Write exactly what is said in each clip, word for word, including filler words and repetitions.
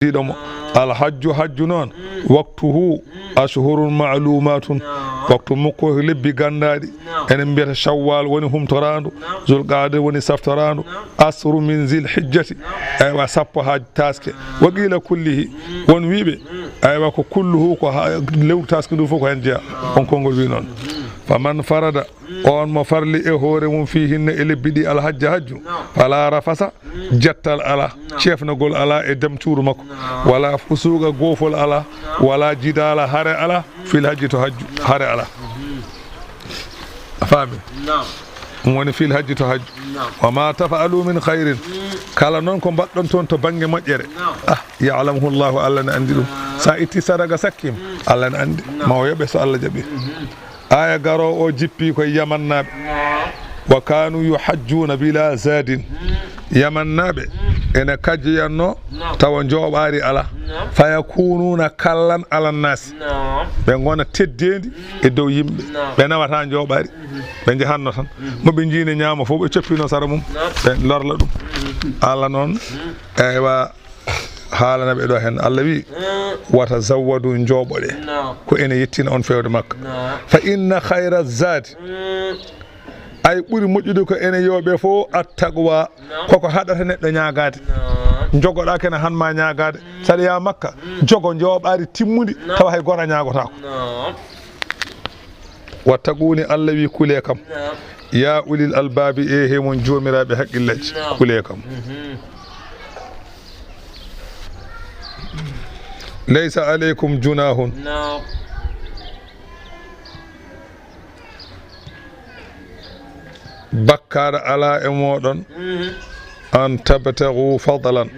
Diɗo mo. Alhajju, hajju noon, waktuhu ashhurun ma'lumatun. Waktu makko ko lebbi gandaaɗi. Enen mbiyata Shawwal woni humtoraandu, Zulqaada woni saftoraandu, asru min Zil Hijjati, aywa, sappo haa taaske. Wa qila kullihi, won wiiɓe, aywa, ko kulluhu, ko ha, lewru taaske ndu fof ko heen jeyaa. On konngol wi noon. Faman farada, on mo farli e hoore mum, fiihinna, e lebbi ɗi, alhajja, hajju, fala rafasa, jattal alaa, ceefnagol alaa e demtuuru makko, wala fusuuqa, goofol alaa, wala jidaala, hare alaa, fil hajji, to hajju, hare alaa. A faami? Ɗum woni fil hajji, to hajju. Wa ma taf'alu min khayrin, kala noon ko mbaɗɗon toon to bannge moƴƴere, ah, ya'lamuhu Allahu, Allah ne anndi ɗum. So a itti sadaqa sakkim, Allah ne anndi. Ma o yoɓe so Allah jaɓi. Aya garoowo o jippi koye Yamannaaɓe. Wa kanu yuhajjuna bila zadin. Yamannaaɓe ene kajjoyanno tawa njooɓaari alaa. Fayakununa kallan alannaasi. Ɓe ngona teddeendi e dow yimɓe. Ɓe nawata njooɓaari. Ɓe njahanno tan. Mo ɓe njiine ñaama fof, ɓe coppino sara mum. Ɓe lorla ɗum. Allah noon, eywa, haalana ɓe ɗo heen. Allah wi, "Wa tazawwadu, njooɓoɗe." Ko ene yettina on feewde Makka. Fa inna khayra zadi, ay ɓuri moƴƴude ko ene yooɓe fof, attaqwa, koko haɗata neɗɗo ñaagaade. Njogoɗa kene han ma ñaagaade. Saɗa yaa Makka, jogo njooɓaari timmundi, tawa hay gooto a ñaagotaako. Wattaquni, Allah wi, kule kam. Ya ulil albabi, e he mon joomiraaɓe haqqilleeji, kule kam. Laysa aleykum junahun. Bakkaare alaa e mooɗon. An tabtagu fadlan.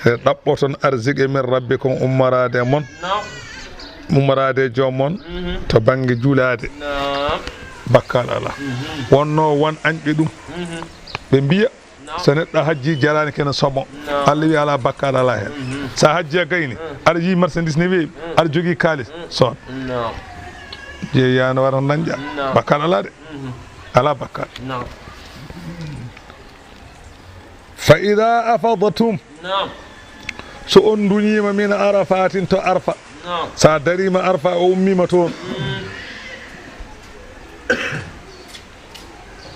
E ɗaɓɓoton arzike min rabbikum, ummoraade e mon. Ummoraade e joom mon to bannge julaade. Bakkaale alaa. Wonno won añɓe ɗum. Ɓe mbiya, so neɗɗo hajji, jarani kene somo. Allah wi alaa, bakkaale alaa heen. Sa hajji a gayni, aɗa yiyi marchandise ne weeɓi, aɗa jogii kaalis, soon. Jeeyano wara dañƴa. Bakkaale alaa de. Alaa bakkaale. Fa ida afadtum, so on duñiima, min arafatin, to Arfa. Sa dariima Arfa, o ummiima toon.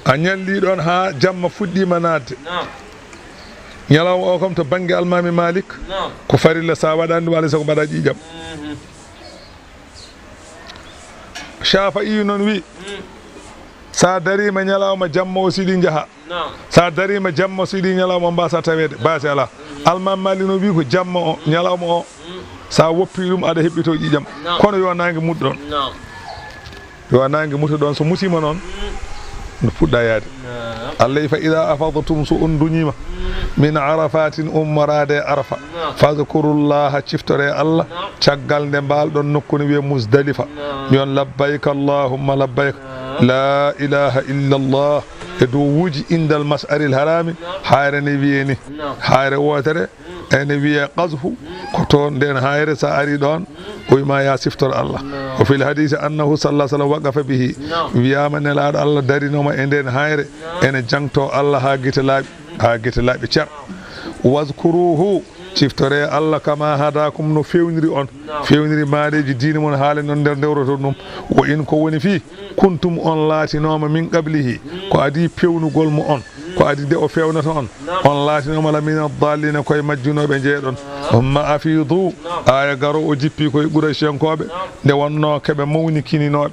A ñallii ɗoon haa jamma fuɗɗiima naatde. Ñalawma o kam to bannge Almaami Malik, ko farilla, sa waɗaani ɗum, alaa e sago mbaɗa ƴiiƴam. Shafi'i noon wi, sa dariima ñalawma jamma o, siɗi njaha. Sa dariima jamma, siɗi ñalawma, mbasa taweede, basi alaa. Almaami Malik noon wi ko jamma o, ñalawma o, sa woppi ɗum, aɗa heɓɓito ƴiiƴam. Kono yo naange mutu ɗoon. Yo naange mutu ɗoon, so mutiima noon, no fuɗɗa yaade. Allah wi, fa ida afadtum, so on duñiima, min arafatin, ummoraade e Arfa, fadkurullaha, ciftore Allah, caggal nde mbaalɗon nokku ne wiyee Musdalifa. Mbiyon, labbayka Allahumma labbayka, la ilaha illa Allah. E duwuuji indal mas'aril harami, hayre ne wiyee ni, hayre wootere, ene wiyee qazfu, ko toon nden hayre, sa ari ɗoon, o wima ya siftor Allah. O fil hadisi annahu sallallahu alaihi wasallam waqafa bihi, wiyama Nelaaɗo Allah darinooma e nden hayre, ene jangto Allah haa gite laaɓi, haa gite laaɓi cer. Wazkuruhu, ciftore Allah, kama hadakum, no fewniri on, fewniri maareeji diine mon, haale non nder ndewroton ɗum. Wa in, ko woni fii, kuntum, on laatinooma, min qablihi, ko adii pewnugol mo on, ko adii de o fewnata on, on laatinooma la mina dallina, koye majjunooɓe njeeɗon. Thumma afidu, aya garo o jippi koye Qurayshiyankooɓe, nde wonnoo keɓe mawnikininooɓe.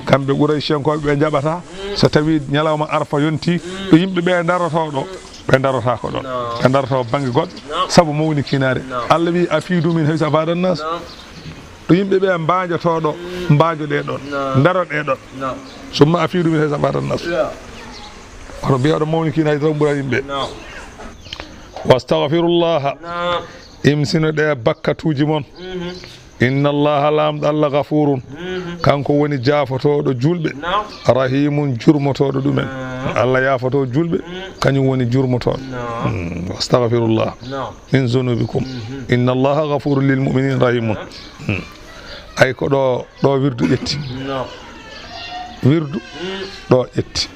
Kamɓe Qurayshiyankooɓe ɓe njaɓata so tawi ñalawma Arfa yonti, ɗo yimɓe ɓe ndarotoo ɗo, ɓe ndarotako ɗon. Ɓe ndarotoo bannge goɗɗo sabu mawnikinaare. Allah wi, afidu min haysu afada nnas. Ɗo yimɓe ɓe mbaajoto ɗo, mbaajoɗe ɗon, ndaroɗe ɗon. Summa afidu min haysu afada nnas. Kono mbiya ɗo mawnikinaare taw ɓura yimɓe. Wastagfirullaha. Imsinoɗe bakkatuuji mon. Inna Allaha, Laamɗo Allah, gafurun, kanko woni jaafotooɗo juulɓe, rahimun, jurmotooɗo ɗumen. Allah yaafoto juulɓe, kañum woni jurmotooɗo. Hmm, wastagfirullah min zunubikum. Inna Allaha gafurun lil mu'minin rahimun. Hmm. Ay ko ɗo, ɗo wirdu ƴetti. Wirdu ɗo ƴetti.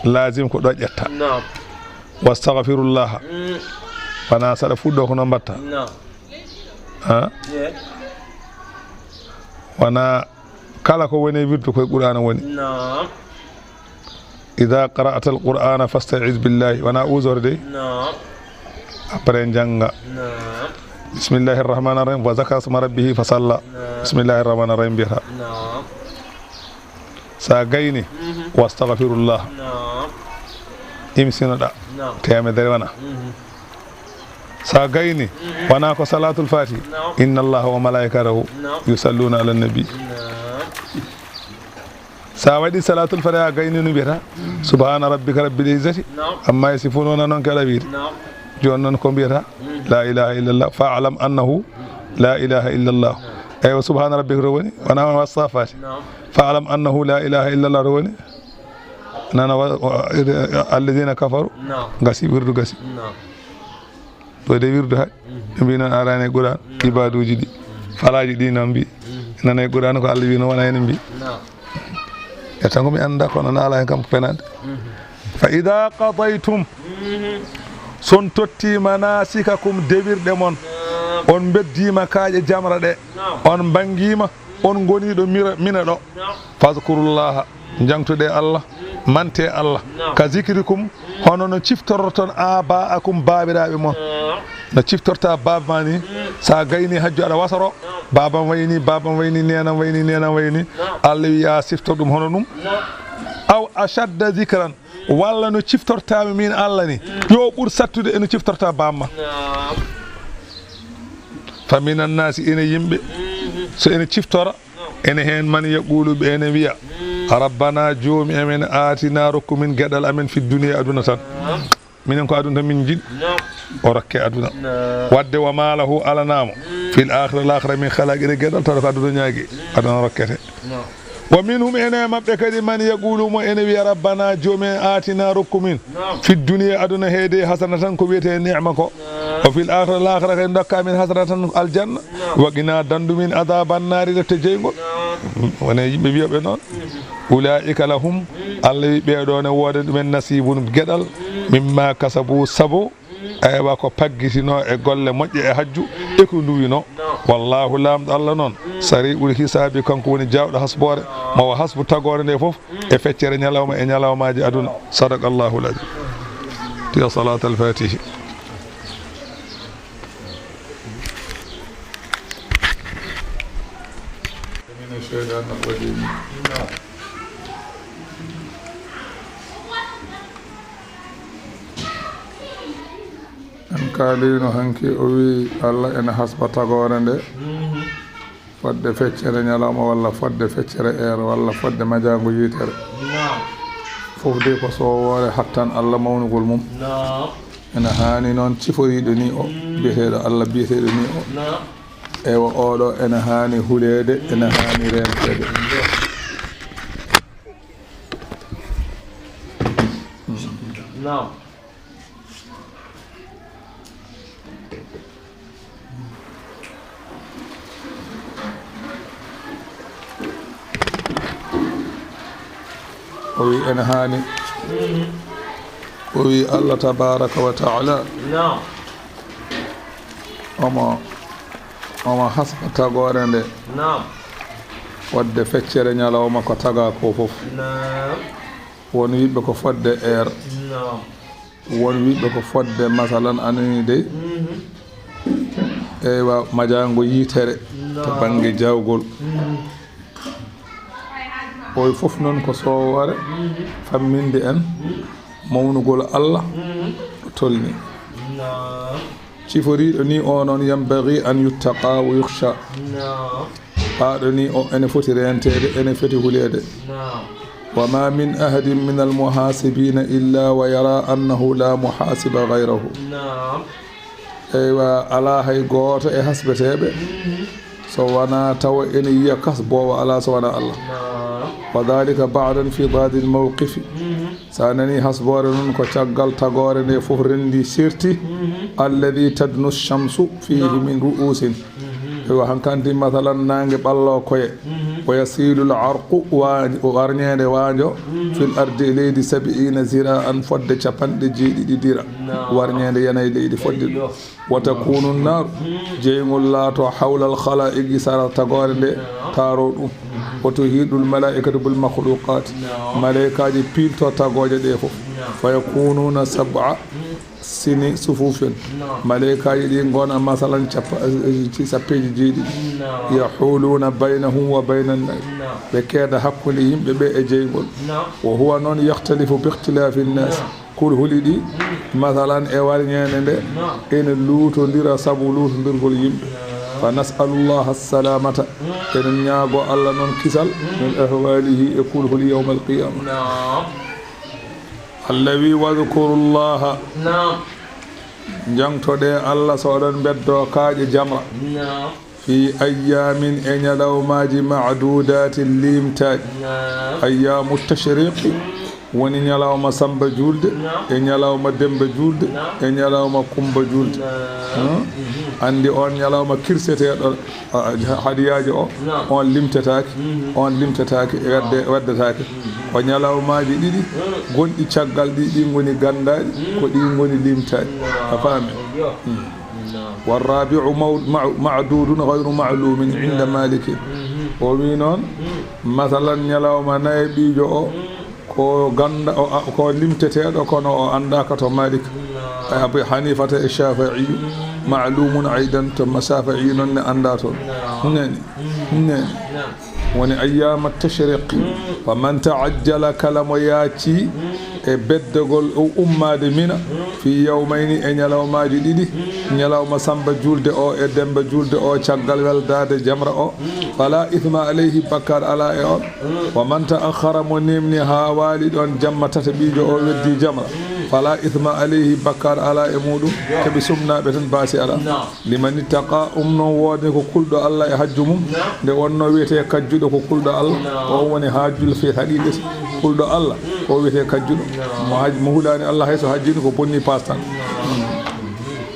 Lazim ko ɗo ƴetta. Wastagfirullaha. Wona saɗa fuɗɗo ko no mbatta. Naam. Ha? Yeah. Wona kala ko woni e wirdu koye Qur'aana woni. Naam. Ida qara'ta al-Qur'ana fasta'iz billahi. Wona uzor de. Naam. Après jannga. Naam. Bismillahi rahmani rahim. Wa zakara sma rabbihi fa salla. Naam. Bismillahi rahmani rahim mbiyata. Naam. Sa gayni, mhm, wastagfirullah. Naam. Imsinoɗa. Naam. Temedere wona. Mhm. Sa gayni, mhm, wona ko salatul fatihi. Naam. Inna allaha wa malaikatahu, naam, yusalluna ala nabi. Naam. Sa waɗi salatul fatiha a gayni no mbiyata, subhana rabbika rabbil izzati, naam, amma yasifun, wona noon ke aɗa wiide. Naam. Jooni noon ko mbiyata? La ilaha illallah. Fa'lam annahu la ilaha illallah. Eywa, subhana rabbika to woni? Wona, wona wassafati. Naam. Fa'lam annahu la ilaha illallah to woni? Nana wa, wa, alladhina kafaru. Naam. Gasi, wirdu gasi. Naam. Ɗo de wirdu hay. Mhm. Ɓe mbi noon arani e Qur'an, mhm, ibaduji ɗi. Mhm. Falaji ɗi noon mbi. Mhm. Nana e Qur'an ko Allah wi no wona hen mbi. Naam. E tan ko mi annda kono na ala hen kam ko fenande. Mhm. Fa ida qadaytum, mhm, son totti manasikakum dewirɗe mon, naam, on beddima kaaƴe jamra ɗe, naam, on mbangima, on ngoni ɗo mira, mina ɗo. Naam. Fadkurullaha, jangtude Allah, mante Allah, naam, ka zikrikum, hono no ciftorton aba'akum, baabiraaɓe mon. Naam. No ciftorta baaba ma ni, mm, sa gayni hajju aɗa wasoro, naam, baabam wayni, baabam wayni, nenam wayni, nenam wayni. Naam. Allah wi ya siftor ɗum hono ɗum. Naam. Aw ashadda zikran, walla no ciftortami min Allah ni, mm, yo ɓur sattude e no ciftorta bamma. Naam. Fa minan nasi, ene yimɓe, mhm, so ene ciftora, naam, ene heen man yaqulu, ɓe ene wiya, mm, rabbana, joomi amen, atina, rokku min geɗal amen, fi dunya, aduna tan. Naam. Minen ko aduna tan min njiɗi. Naam. O rokke aduna. Naam. Wadde wa ma lahu, alanamo, mm, fil akhirati, lakhira, min khalaq, ene geɗal, tawa ko aduna ñaagi. Mm. Aduna rokkete. Naam. Wa minhum, ene maɓɓe kadi, man yaqulu, mo ene wiya, rabbana, joomi en, atina, rokku min, naam, fi dunya, aduna heede, hasanatan, ko wiyete ni'ma ko. Naam. Wa fil akhirati, lakhira kadi, dokka min hasanatan, aljanna. Naam. Wa qina, dandu min, adhaban nari, lette jeyngol. Naam. Wona yimɓe wiyoɓe noon. Mhm. Ulaika lahum, mm, Allah wi ɓeeɗo ne woode ɗumen nasibun, geɗal, mm, mimma kasabu, sabu Aywa, ko paggitino e golle moƴƴe e hajju e ko nduwino. Wallahu, Laamɗo Allah noon, sari'ul hisaabi, kanko woni jaawɗo hasboore. Mawa hasbu tagoore nde fof e feccere ñalawma e ñalawmaaji aduna. Sadaqallahul azim. Tiya salatal fatihi. Mina shaytanir rajim. En kaalino hanki, o wi Allah ene hasba tagoore nde, fodde feccere ñalawma, walla fodde feccere eero, walla fodde majaango yitere. Naam. Fof de ko sowoore hattan Allah mawnugol mum. Naam. Ene haani noon ciforiiɗo ni o, mm, biyeteeɗo Allah biyeteeɗo ni o. Naam. Eywa, oɗo ene haani huleede, ene haani renteede. Naam. O wi ene haani. Mhm. O wi Allah tabaraka wa taala. Naam. Omo, omo hasba tagoore nde. Naam. Fodde feccere ñalawma ko taga ko fof. Naam. Won wiɓɓe ko fodde eer. Naam. Won wiɓɓe ko fodde, masalan, anani dey. Mhm. Eywa, majaango yitere to, naam, bannge jawgol. Mhm. Oy fof noon ko sowoore, mhm, famminde en, mhm, mawnugol Allah, mhm, ɗo tolni. Naam. Ciforiiɗo ni o noon, yanbaghi an yuttaqa wa yukhsha. Naam. Ɓaaɗo ni o ene foti renteede, ene foti huleede. Naam. Wa ma min ahadin min al muhasibina illa wa yara annahu la muhasiba ghayrahu. Naam. Eywa, alaa hay gooto e hasbeteeɓe, mhm, so wonaa tawa ene yiya kasboowo alaa so wonaa Allah. Naam. Wa dhalika ba'da infidadil mawqifi. Mhm. So a nanii hasboore noon, ko caggal tagoore nde fof renndi serti, mhm, alladhi tadnu shamsu fihi, naam, min ru'usin. Mhm. Eywa, hankanti, masalan, naange ɓallo koye. Mhm. ويسيل العرق, wa-, warñeende waanjo, في الأرض, e leydi, سبعين ذراعا, fodde capanɗe jeeɗiɗi dira. Naam. Warñeende yana e leydi fodde ɗum. Eyyo. وتكون النار, jeyngol laato, حول الخلائق, sara tagoore nde, naam, taaro ɗum. وتحيط الملائكة بالمخلوقات, naam, malaykaaji piilto tagooje ɗe fof. Naam. فيكونون سبع سنين صفوفا, naam, malaykaaji ɗi ngona masalan cappa-, ci-, sappeeji jeeɗiɗi. Naam. يحولون بينهم وبين النار, naam, ɓe keeda hakkunde yimɓe ɓe e jeyngol. Naam. وهو noon يختلف باختلاف الناس, naam, kulhuli ɗi, mm, masalan e warñeende nde, naam, ene luutondira sabu luutondirgol yimɓe. Naam. فنسأل الله السلامة, mm, eɗen ñaago Allah noon kisal, mm, من أهواله, e kulhuli يوم القيامة. Naam. Allah wi, واذكروا الله, naam, jangtoɗe Allah so oɗon mbeddo kaaƴe jamra. Naam. في أيام, e ñalawmaaji, معدودات, limtaaɗi. Naam. أيام التشريق, woni ñalawma Samba Juulde, naam, e ñalawma Demba Juulde, naam, e ñalawma Kumba Juulde. Naam. Hmm? Mhm. Anndi on ñalawma kirseteeɗo, a, a, hadiyaaji o, naam, on limtetaake, mhm, on limtetaake, wedde-, weddetaake. Mhm. Ko ñalawmaaji ɗiɗi, hmm, gonɗi caggal ɗi, ɗi ngoni ganndaaɗi, hmm, ko ɗi ngoni limtaaɗi. Naam. A faami? Eyyo. Hmm. Naam. والرابع مو-, مع-, معدود غير معلوم عند, naam, مالك. Mhm. O wi noon, hmm, masalan, ñalawma nayaɓiijo o, hmm, ko ganda, o, a, ko limteteeɗo, kono o anndaaka to Malik. Naam. E Abu Hanifata e Shafi'i, hmm, معلوم أيضا, to ma Shafi'i noon ne anndaa toon. Naam. Nani? Mhm. Nani? Naam. Woni أيام التشريق. Hmm. فمن تعجل, kala mo yaaccii, hmm, e beddagol o ummaade Mina, hmm, في يومين, e ñalawmaaji ɗiɗi, hmm, ñalawma Samba Juulde o e Demba Juulde o, caggal weldaade jamra o, hmm, فلا إثم عليه, bakkaat alaa e on. Hmm. ومن تأخر, mo neemni haa waali ɗoon jamma tataɓiijo o, weddi jamra, hmm, فلا إثم عليه, bakkaat alaa e muuɗum. Yo. Keɓe sumnaaɓe tan, baasi alaa. Naam. لمن اتقى, um noon woodani ko kulɗo Allah e hajju mum. Naam. Nde wonnoo wiyetee kajjuɗo ko kulɗo Allah, naam, o woni hajjul fi haqiqati. Kulɗo Allah, o wiyetee kajjuɗo. Naam. Mo haj-, mo hulaani Allah, hay so hajjini, ko bonni paas tan. Naam.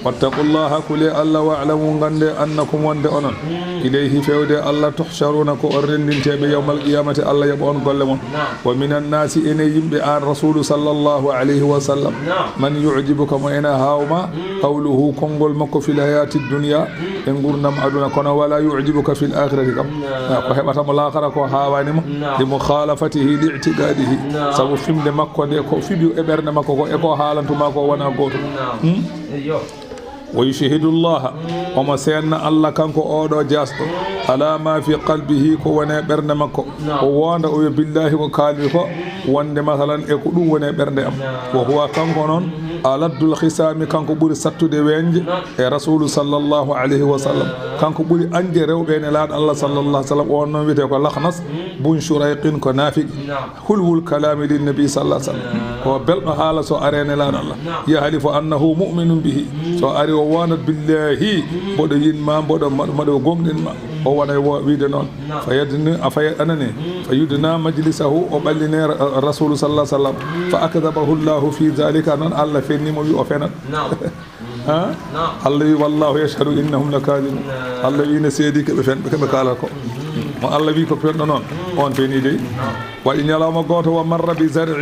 واتقوا الله, kulee Allah, واعلموا, nganndee, أنكم, wonde onon, إليه, feewde Allah, تحشرون, ko on renndinteeɓe, يوم القيامة, Allah yoɓa on golle mon. Naam. ومن الناس, ene yimɓe, aan Rasuulu صلى الله عليه وسلم, naam, من يعجبك, mo ene haaw ma, hmm, قوله, konngol makko, في الحياة الدنيا, hmm, e nguurndam aduna, kono ولا يعجبك في الآخرة kam. Naam. Ah, ko heɓata mo laakara ko haawaani mo, naam, لمخالفته لاعتقاده. Naam. Sabu fimde makko nde ko fiɓi e ɓernde makko ko, e ko haalantuma ko wonaa gootum. Naam. Hmm? Eyyo. ويشهد الله, omo seedna Allah, kanko oɗo jaasɗo, على ما في قلبه, ko woni e ɓernde makko. Naam. O woonda, o wiya, billaahi, ko kaalmi ko, wonde, masalan, e ko ɗum woni e ɓernde am. Naam. وهو, kanko noon, ألد الخصام, kanko ɓuri sattude weeñde, naam, e Rasuulu صلى الله عليه وسلم. Naam. Kanko ɓuri añde rewɓe e Nelaaɗo Allah صلى الله عليه وسلم. On noon wiyetee ko Lakhnas bun Shurayqin, ko naafiqi. Naam. حلو الكلام للنبي صلى الله عليه وسلم. Ko belɗo haala so ari e Nelaaɗo Allah. Naam. يحلف أنه مؤمن به. So ari o woondat, billaahi, mboɗo yiɗ ma, mboɗo ma-, mboɗo gomɗin ma. O wona e wo-, wiide noon. Naam. فيدن-, a fayat anani. فيدنى مجلسه, o ɓalline ra-, Rasuulu صلى الله عليه وسلم. فأكذبه الله في ذلك, noon Allah fenni mo, wi o fenat. Naam. Ha? Naam. Allah wi, والله يشهد إنهم لكاذبون. Naam. Allah wi ne seedi ko ɓe fen-, ko ɓe kaalata ko. Mhm. Mo Allah wi ko fenɗo noon, mhm, on feni dey. Naam. Waɗi ñalawma gooto, ومر بزرع,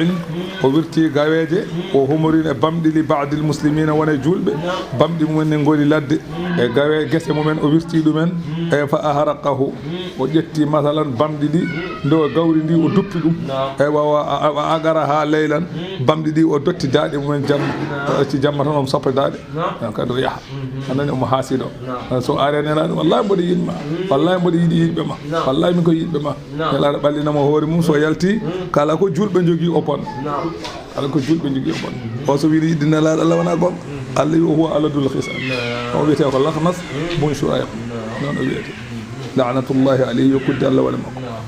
o wirti gaweeje, mhm, وحمر, e bamɗi, لبعض المسلمين, wona e juulɓe, naam, bamɗi mumen ne ngoni ladde, mhm, e gawe gese mumen, o wirti ɗumen, mhm, e فأحرقه, mhm, o ƴetti, masalan, bamɗi ɗi, mhm, ndo gawri ndi, o duppi ɗum. Naam. Eywa, وأ-، وأ-، وأقرها ليلا, mhm, bamɗi ɗi, o dotti daaɗe mumen jamma. Naam. O acci jamma tan, omo soppa daaɗe. Naam. Ah, kadi o yaha. Mhm. A nani omo haasido. Naam. Ah, so are Nelaaɗo, wallahi mboɗo yiɗ ma. Mhm. Wallahi mboɗo yiɗi yiɗɓe ma. Naam. Wallahi min ko yiɗɓe ma. Naam. Nelaaɗo ɓallina mo hoore mum, so yalti, mhm, kala ko juulɓe njogii o bonna. Naam. Kala ko juulɓe njogii o bonna. Mhm. O so wiɗi yiɗde Nelaaɗo Allah wona gonga. Mhm. Allah wi, وهو ألد الخصام. Naam. O wiyetee ko Lakhnas, mhm, bun Shurayq. Naam. Noon o wiyetee. Mhm. لعنة الله عليه, yo kudde Allah wone makko. Naam.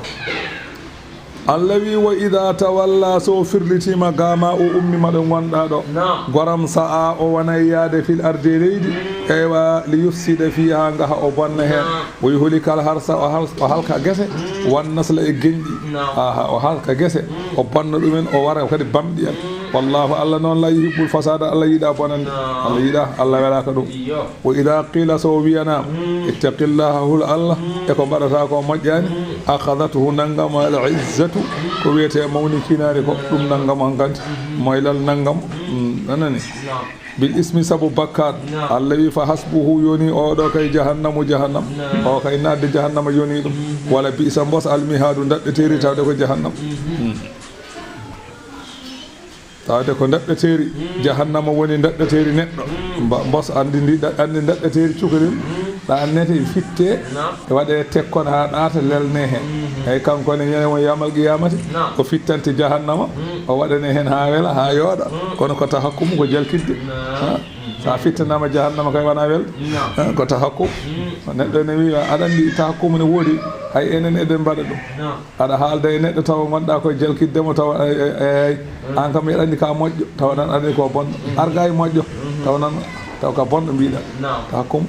Allah wi, وإذا تولى, so o firlitiima, ga ma o ummiima ɗo ngonɗaa ɗo. Naam. Goram سعى, o wona e yaade, في الأرض, e leydi. Mm. Eywa, ليفسد فيها, ngaha o bonna heen. Naam. ويهلك الحرث, o hal-, o halka gese. Mm. والنسل, e geñɗi. Naam. Aha, o halka gese. Mm. O bonna ɗumen, o wara kadi bamɗi en. Mm. Wallahu, Allah noon, la yuhibbul fasada, Allah yiɗa bonande. Naam. Allah yiɗa, Allah welaka ɗum. Iyo. Wa ida qila, so o wiyana, mm, ittaqillaha, hul Allah, mm, e ko mbaɗata ko moƴƴani, mm, akhadathu, nanngam al izzatu, ko wiyete mawnikinaare ko, ɗum nanngam hankadi, mm, moylal nanngam, mm, nanani. Naam. Bil ismi, sabu bakkaat. Naam. Allah wi, fa hasbuhu, yoni oɗo kay jahannamu, jahannam. Naam. O kay naatde jahannama yoni ɗum. Mm. Wala bi'sa, mbos, al mihadu, ndaɗɗeteeri, tawde ko jahannam. Mm. Mm. Tawde ko ndaɗɗeteeri, mm, jahannama woni ndaɗɗeteeri neɗɗo. Mm. Mba-, mbos anndi ndi ɗa-, anndi ndaɗɗeteeri cukalel. Mm. Ɗa annete fitte, naam, e waɗe tekkon haa ɗaata lelne heen. Mm. Eyi, kanko ne ñande mo yawmal qiyamati, naam, o fittante jahannama, mm, o waɗane heen haa wela, haa yooɗa. Mm. Kono ko tahakkumu ko jalkitde. Naam. Ha? Sa fittanaama jahannama kay wona welde. Naam. Ha, ko tahakkum. Mm. Neɗɗo ne wiya, aɗa anndi tahakkumu ne woodi, hay enen eɗen mbaɗa ɗum. Naam. Aɗa haalda e neɗɗo tawa ngonɗa koye jalkitde mo tawa, ay, ay, ay, ay. Mm. Aan kam eɗa anndi ka moƴƴo, tawa nan aɗa anndi ko bonɗo. Mm. Ar ga e moƴƴo, mm, tawa nan, tawa ka bonɗo mbiɗa. Naam. Ka kum. Mm.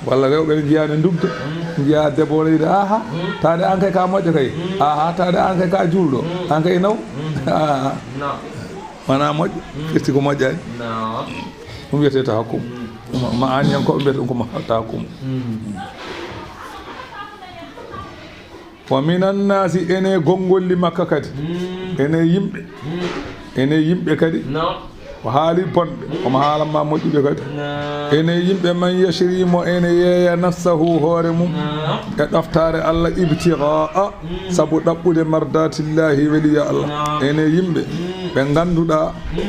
Walla rewɓe ne njiya ne ndugda, mm, njiya debbo ne wiide, aha, mm, taade aan kay ka moƴƴo kay. Mm. Aha, taade aan kay ka juulɗo. Mm. Aan kay naw. Mm. Aha. Naam. Wona moƴƴo, mm, firti ko moƴƴani. Naam. Ɗum wiyetee tahakkum. Mm. Ma, ma aan yan ko ɓe mbiyata ɗum ko ma tahakkum. Mm. Wa minan naasi, ene gonngolli makka kadi. Mm. Ene yimɓe. Mm. Ene yimɓe kadi. Naam. O haali bonɓe, omo haalan ma moƴƴuɓe kadi. Naam. Ene yimɓe man yashri mo ene yeeya nafsahu hoore mum. Naam. E ɗoftaare Allah ibtigaa, mm, sabu ɗaɓɓude mardatillahi weliya Allah. Naam. Ene yimɓe, mm, ɓe ngannduɗaa, mm,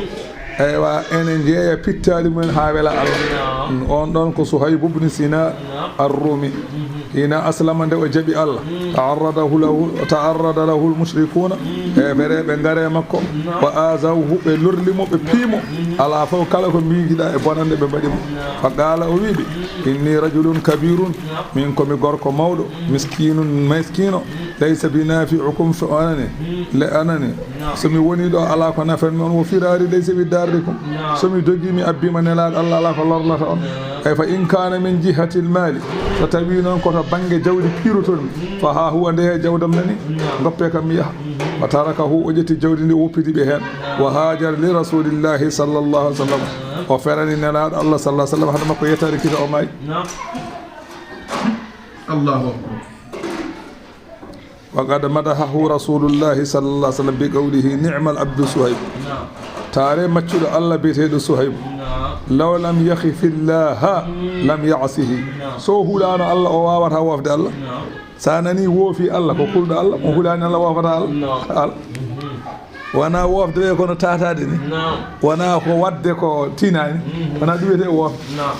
eywa, ene njeeya pittaali mumen haa wela Allah. Naam. On ɗon ko Suhaybu bni Sinan. Naam. Ar-Rumi. Mhm. Hina aslama, nde o jaɓi Allah. Mm. Ta'arradahu lahu, ta'arrada lahu al-mushrikuna. Mm. Heefereɓe ngare makko. Naam. Wa azawhu, ɓe lorli mo, ɓe pii mo. Mm. Ala fof kala ko miijiɗa e bonande ɓe mbaɗi mo. Naam. Fa qala, o wiɓe, mm, inni rajulun kabirun. Naam. Min ko mi gorko mawɗo. Mm. Miskinun, miskino. Mm. Laysa bi nafi'ukum, so anani. Mm. Le anani. Naam. So mi woni ɗo, alaa ko nafanmi on, wo firaari laysa bi darrikum. Naam. So mi dogii, mi abbiima Nelaaɗo Allah, alaa ko lorlata on. Naam. Ay, fa in kaana min jihatil maali, so tawii noon ko to bannge jawdi piiroton mi, fa haa huwa, nde he jawdam nani, naam, ngoppee kam mi yaha. Mhm. Fa tarakahu, o ƴetti jawdi ndi, o woppiti ɓe heen. Naam. Wa haajara li rasulillahi sallallahu alaihi wasallam. Naam. O ferani Nelaaɗo Allah sallallahu alaihi wasallam, hade makko yettaade kita o maayi. Naam. Allahu akbar. Wa qad madahahu rasulullahi sallallahu alaihi wasallam bi qawlihi, "Ni'mal abdu Suhayb." Naam. Taare maccuɗo Allah biyeteeɗo Suhayb. Naam. "Law lam yakhi fillaha, mm, lam ya'sihi." Naam. So hulaano Allah, o waawata wofde Allah. Naam. Sa nani woofi Allah, ko kulɗo Allah, mo hulaani Allah, woofata Allah. Naam. Al-, mhm. Wona wofde ɓe kono tataade ni. Naam. Wona ko wadde ko tinaani. Mhm. Wona ɗum wiyetee woof. Naam.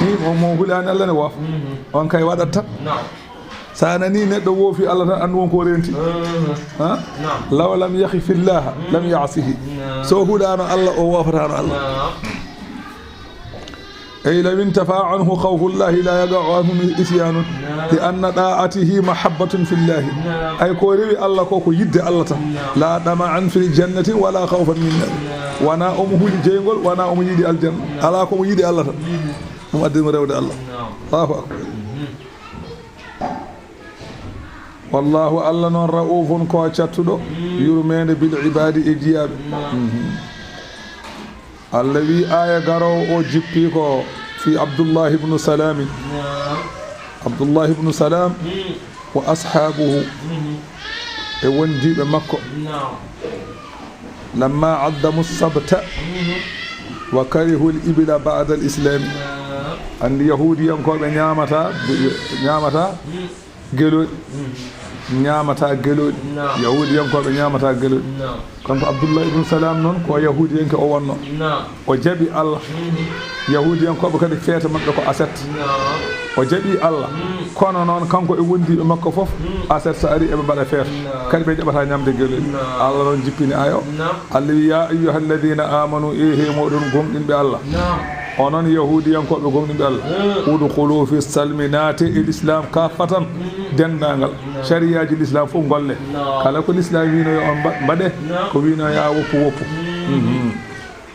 Ni mo, mo hulaani Allah ne woof. Mhm. On kay waɗat tan. Naam. Sa nani neɗɗo woofi Allah tan, anndu won ko renti. Mhm. Ha? Naam. Law lam yakhi fillaha, lam ya'sihi. Naam. So hulaano Allah, o woofataano Allah. Naam. Ey, law intafa anhu khawfullahi la yaqa'u anhu isyanun, li anna da'atihi mahabbatun fillahi. Ay, ko rewi Allah ko, ko yidde Allah tan. La dama'an fil jannati wala khawfan min nar. Wona omo huli jeyngol, wona omo yiɗi aljanna. Alaa ko omo yiɗi Allah tan. Ɗum addi mo rewde Allah. Allahu akbar. Wallahu, Allah noon, ra'ufun, ko cattuɗo, mm, yurmeende, bil ibaadi, e jiyaaɓe. Naam. Mhm. Allah wi, aaya garoowo o jippi ko fi Abdullah ibn Salam. Naam. Abdullah ibn Salam, mm, wa ashabuhu, mhm, e wondiiɓe makko. Naam. Lamma addamu sabta, mhm, wa karihu al ibila ba'da al islami. Naam. Anndi yahuudiyankooɓe ñaamata, ñaamata, mm, gelooɗi. Mm. Ñaamata gelooɗi. Naam. Yahuudiyankooɓe ñaamata gelooɗi. Naam. Kanko Abdullah ibn Salam noon, ko yahuudiyanke o wonno. Naam. O jaɓi Allah. Mhm. Yahuudiyankooɓe kadi feeto maɓɓe ko aset. Naam. O jaɓi Allah. Mm. Kono noon, kanko e wondiiɓe makko fof, mm, aset so ari, eɓe mbaɗa feeto. Naam. Kadi ɓe jaɓata ñamde gelooɗi. Naam. Allah noon jippini aaya o. Naam. Allah wi, "Ya ayyuha alladhina amanu, e he moɗon gomɗinɓe Allah." Naam. Onon yahuudiyankooɓe gomɗinɓe Allah. Mm. "Udkhulu fi salmi, naate e l'islam kaffatan, mm, denndaangal." Naam. Sariyaaji l'islam fof ngolle. Naam. Kala ko l'islam wino yo on mba-, mbaɗe, naam, ko wino ya woppu woppu. Mm. Mhm.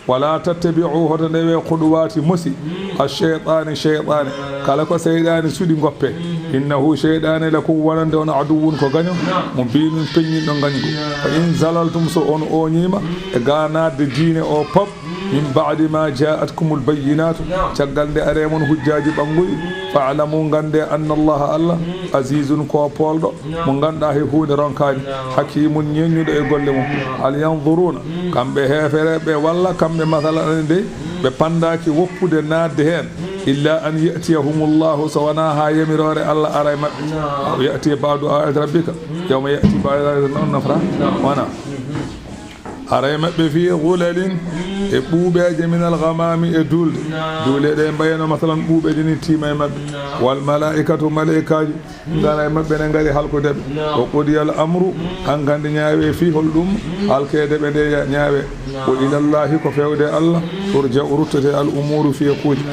ولا تتبعوا, hoto ndewe, خطوات, mosi, الشيطان, seyɗaane. Kala ko seyɗaane suɗi, ngoppe. إنه, seyɗaane, لكم, wonande on, عدو, ko gaño, مبين, peññinɗo gañgu. فإن زللتم, so on ooñiima e ga naatde diine o pop, من بعد ما جاءتكم البينات, caggal nde ari e mon hujjaaji ɓannguɗi, فاعلموا, nganndee, أن الله, Allah, عزيز, ko poolɗo, mo ngannduɗaa hay huunde ronkaani, حكيم, ñeeññuɗo e golle mum. هل ينظرون, kamɓe heefereɓe walla kamɓe, masalan, ene dey, ɓe panndaaki woppude naatde heen, إلا أن يأتيهم الله, so wonaa haa yamiroore Allah ara e maɓɓe. أو يأتي بعض آيات ربك, يوم يأتي بعض آيات, noon nafra wona. Ara e maɓɓe في ظلل, e ɓuuɓeeje, من الغمام, e duulde. Duule ɗe mbayno, masalan, ɓuuɓeeje ni tiima e maɓɓe. والملائكة, malaa'ikaaji, ngara e maɓɓe, ne ngari halkude ɓe. وقضي الأمر, hankadi ñaawe fii hol ɗum halkeede ɓe nde ya-, ñaawe. وإلى الله, ko feewde Allah, ترجع, ruttete, الأمور, fiyakuuji.